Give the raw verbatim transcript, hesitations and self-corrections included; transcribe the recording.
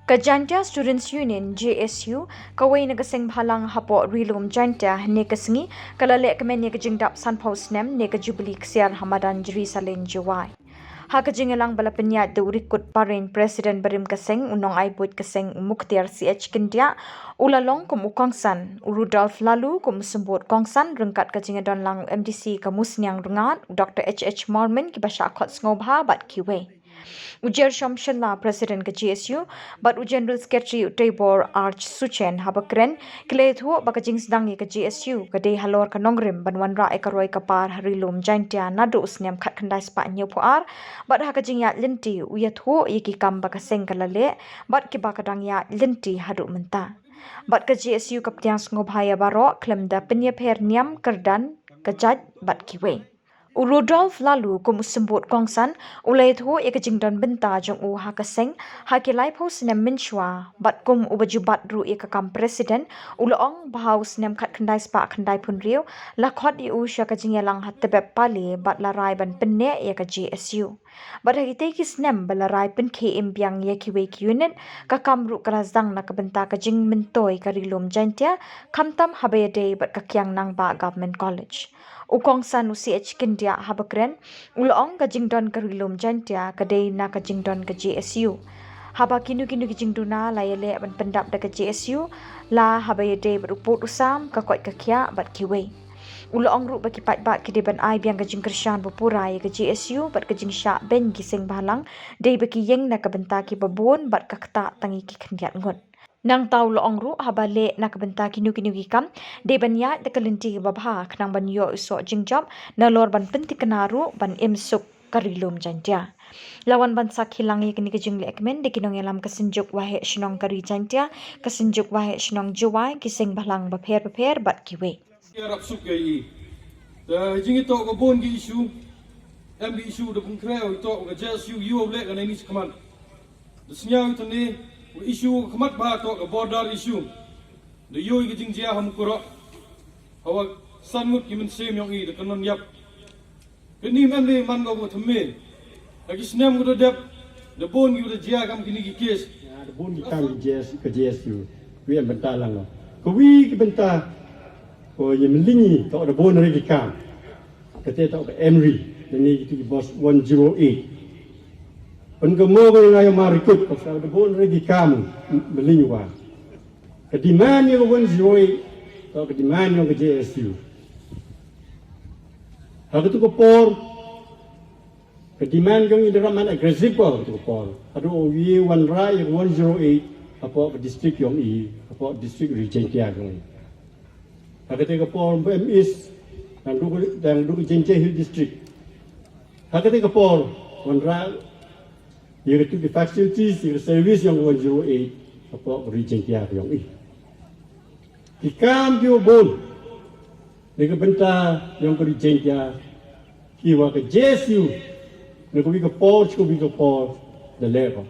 Ka Jaintia Students Union, J S U, kawei na ka seng bhalang hapoh Ri-lum Jaintia, hynne ka sngi ka la lehkmen ïa ka jingdap sanphew snem ne ka Jubilee Ksiar ha madan Jri Salin Jowai. Ha ka jingïalang ba la pynïaid da u Rikut Parein, President barim ka seng, u nongai buit ka seng, u Mukhtiar C H Kyndiah, u la long kum u kongsan, u Rudolf Lalu kum u symbud kongsan, ryngkat ka jingïadon lang u M D C ka Musniang Rngad, u Doctor H H Mormin, kiba shah khot sngewbha bad kiwei. U Jershom Shylla, President ka J S U, bad u General Secretary u Teibor Arch Suchen, haba kren, ki la ïathuh ba ka jingsdang ïa ka J S U ka dei halor ka nongrim ban wanrah ïa ka roi ka par ha Ri-lum Jaintia naduh u snem khatkhyndai spah hynñiewphew ar, bad ha ka jingïaid lynti u ïathuh ïa ki kam ba ka seng ka la leh bad kiba ka dang ïaid lynti haduh mynta. Bad ka J S U ka pdiang sngewbha ïa baroh khlem da pynïapher niam, kyrdan, ka jait bad kiwei. U Rudolf Lalu kum u symbud kongsan u la ïathuh ïa ka jingdon bynta jong u ha ka seng ha ki laiphew snem mynshuwa, bad kum uba ju bat ruh ïa ka kam President, u la ong ba ha u snem khatkhyndai spah khyndaiphew hynriew la khot ïa u sha ka jingïalang ha Tebebpali bad la rai ban pynneh ïa ka J S U. Bad ha kitei ki snem ba la rai pynkhie im biang ïa kiwei ki unit, ka kam ruh ka la sdang na ka bynta ka jingmyntoi ka Ri-lum Jaintia, khamtam haba ïadei bad ka Kiang Nangbah Government College. U kongsan u C H Kyndiah haba kren, u la ong ka jingdon ka Ri-lum Jaintia ka dei na ka jingdon ka J S U. Haba kino kino ki jingduna la ïaleh ban pyndap da ka J S U, la haba ïadei bad u pud u sam, ka koit ka khiah bad kiwei. U la ong ruh ba ki paidbah ki dei ban ai biang ka jingkyrshan ba pura ïa ka J S U bad ka jingshah beiñ ki seng bhalang dei ba ki ïeng na ka bynta kiba bun bad ka ktah tang ïa ki khyndiat ngut. Nangta u la ong ruh haba leh na ka bynta kino kino ki kam, dei ban ïaid da ka lynti kaba bha khnang ban ïoh u soh jingjop nalor ban pynthikna ruh ban im suk ka Ri-lum Jaintia. La wan ban sakhi lang ïa kane ka jinglehkmen da ki nongïalam ka Synjuk Waheh Shnong ka Ri Jaintia, ka Synjuk Waheh Shnong Jowai, ki seng bhalang bapher bapher bad kiwei. Ïarap suk ïa i. Te jingïatoh ka bun ki issue, em ki issue da pynkhreh ïatoh ka J S U ïoh leh ka nai ni shakhmat. Da sñiaw ïa kane ka issue ka khmat bha ïatoh ka border issue. Da ïoh ïa ka jingjia ha Mukroh. Hawa san ngut ki mynsiem yong i da kynnon ïap. Kane ym em ne man ka ba thymme. Ha ki snem ka da dep, da bun ki da jia kam kine ki case. Ya, da bun ki kam ki J S, ka J S U. Wi em bynta lang. Ka wi ki bynta ko ye mlyngi to da bun re ki kam. Kate to ka Emri, ne ki tu ki bos one zero eight. Pun ka mo ba nga yo ma rikut ko sa da bun re ki kam mlyngi wa. Ka demand yong ka one zero eight, to ka demand yong ka J S U. Ha katu ka por, ka demand yong i da man aggressive ko ha katu ka por. Hadu o wi wanrah yong one zero eight, hapoh ka district yong i, hapoh district Ri Jaintia yong i. Ha katu ka por, M is, dang du, dang du Jaintia Hill District. Ha katu ka por, wanrah ïa katu ki facilities, ïa ka service yong one zero eight, hapoh ka Ri Jaintia yong i. Ki kam ki wa bun, ne ka bynta yong ka Ri Jaintia, ki wa ka J S U, ne ka wi ka por, ka wi ka por, da leh ko.